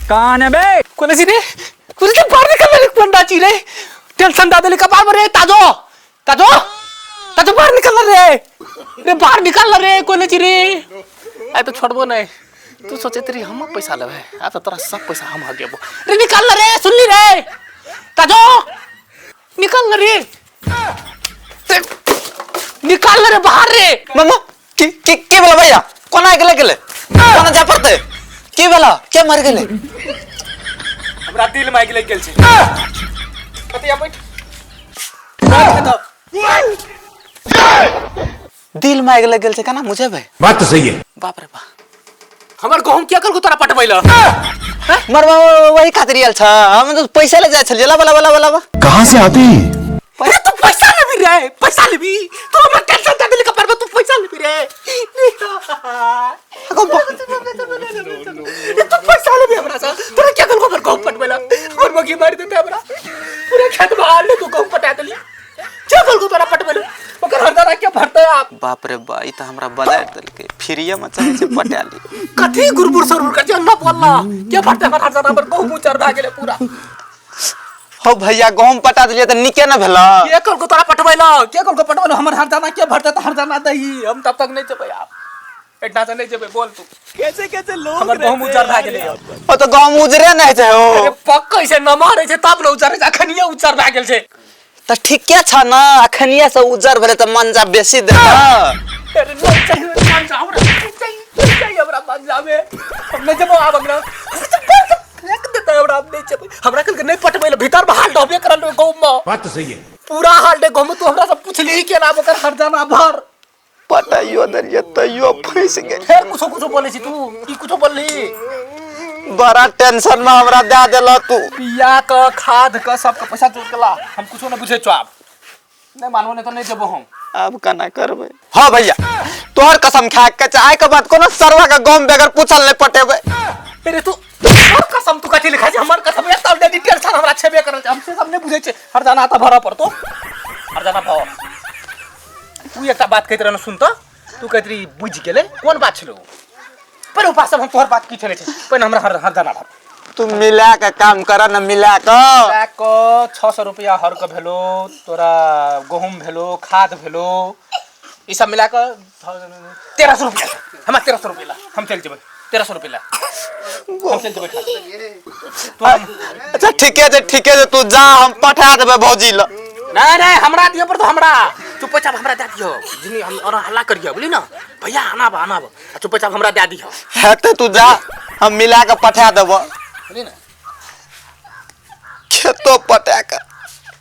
कौन है बे? कोणाची रे? कोणाची बाहेर निकाल रे? कोणाची रे? टेन्शन दादले कपाळ रे. ताजो ताजो ताजो, बाहेर निकाल रे. रे बाहर निकाल रे. कोणाची रे? आय तो छोड़बो नहीं. तू सोचे तरी हम पैसा लेबे, आ तो तोरा सब पैसा हम हगेबो. रे निकाल रे, सुनली रे? ताजो निकाल रे, ते, निकाल रे बाहर रे. मामा, की की की भेला भैया? कोना गेले गेले कोना जाय पड़तै? की भेला? के मर गेले? हमरा दिल मागि लागि गेल छै. कतिया बैठ. दिल मागि लागि गेल छै, केना मुझेबै? बात तो सही है। बाप रे बाप. हमर गहूम किया कल तोरा पटबैल? मर वही खातिर आयल छ. हम तो पैसा ले जाइ छलियै. लाबा लाबा लाबा लाबा. कहाँ से आते हैं? अरे तू पैसा लेबी रे? पैसा लेबी तू? हमरा टेंशन दे देली कपार में. तू पैसा लेबी रे? रे तू पैसा लेबी हमरा से? तोरा क्या कल हमर गहूम पटबैल? हमर मगी मारि देते हमरा. पूरा खेत में आल तू गहूम पटा देली. क्या कल तोरा पटबैल? ओकर हरदाना के भरते आप? बाप रे बा, ई तऽ हमरा बजारि देलकै. फ्रीये में चाहै छै पटा ली. कथी गुरबुर सरबुर कर ना बोलला? के भरते हमर हरदाना? हमर गहूम उचर भए गेलै पूरा. हो भैया, गहूम पटा देलियै तऽ नीके ने भेल. के कल को तोरा पटबैला? के कल को पटबैला? हमर हरदाना के भरते? त हरदाना दही. हम तब तक नहीं जेबै आप एठना से नहीं जेबै. बोल तू. कैसे कैसे लोग हमर गहूम उजर भए गेलै. ओ तऽ गहूम उजरे नहि छै हो. अरे पक्कै छै, नमहर छै तब ने उजर छै. अखनिये उजर भए गेल छै. तऽ ठीके छ ने, अखनिये से उजर भेलै तऽ मंजा बेसी दे. अरे नहीं चाहिए मंजा हमरा, नहीं चाहिए, नहीं चाहिए हमरा मंजा में. हम नहीं जेबो आब अंगना. फेंक देतै हमरा. हम नहीं जेबै. हमरा कल के नहीं पटबै ले. भीतर में हाल डहबे करल गहूम में. बात तो सही है। पूरा हाल डे गहूम. तू हमरा से पुछली के ना ओकर हरजाना भर. पटाइयो देलियै तैयो फँसि गेल. फेर कुछो कुछो बोलै छी तू. की कुछो बोलली? बड़ा टेंशन में हमरा दए देलह तू. बिया क, खाद क, सबके पैसा जोड़ के ला. हम कुछो नहीं बुझै छौ. आब नहीं मानबो, नहीं तो नहीं जेबो हम. आब केना करबै? हाँ भैया, तोहर कसम खा के आइ के बाद कोनो सरवा के गम बगैर पूछल नहीं पटेबै. अरे तू हमर कसम तू कथी लिखा छै? हमर कसम एक तब डेडी टेंशन हमरा छेबे करल छै. हम से सब नहीं बुझै छै. हरजाना तऽ भरऽ पड़तो, हरजाना भर. तू एकटा बात कहैत रहन, सुन तऽ. तू कहैत रही बुझि गेलै. कोन बात छलौ? पर उपास सब हम तोहर बात की छलै छै. पहिने हमरा हर हरजाना भर. तू मिला के काम कर न, मिला के. मिला कऽ 600 रुपया हर के भेलो तोरा. गहूम भेलो, खाद भेलो, ई सब मिला कऽ 1300 रुपया. हमरा 1300 रुपया ला, हम चलि जेबै. 1300 रुपया ला, हम चलि जेबै. तू अच्छा, ठीके छै, ठीके छै. तू जा, हम पठा देबै भौजी ल. नहीं नहीं, हमरा दिअ पड़तो. हमरा चुपचाप हमरा दए दियौ. जिनी हम और हल्ला करियौ, बुझली ने? भैया आनाब आनाब, आ चुपचाप हमरा दए दियौ. हेतै, तू जा, हम मिला के पठा देबो. बुझली ने? खेतो पट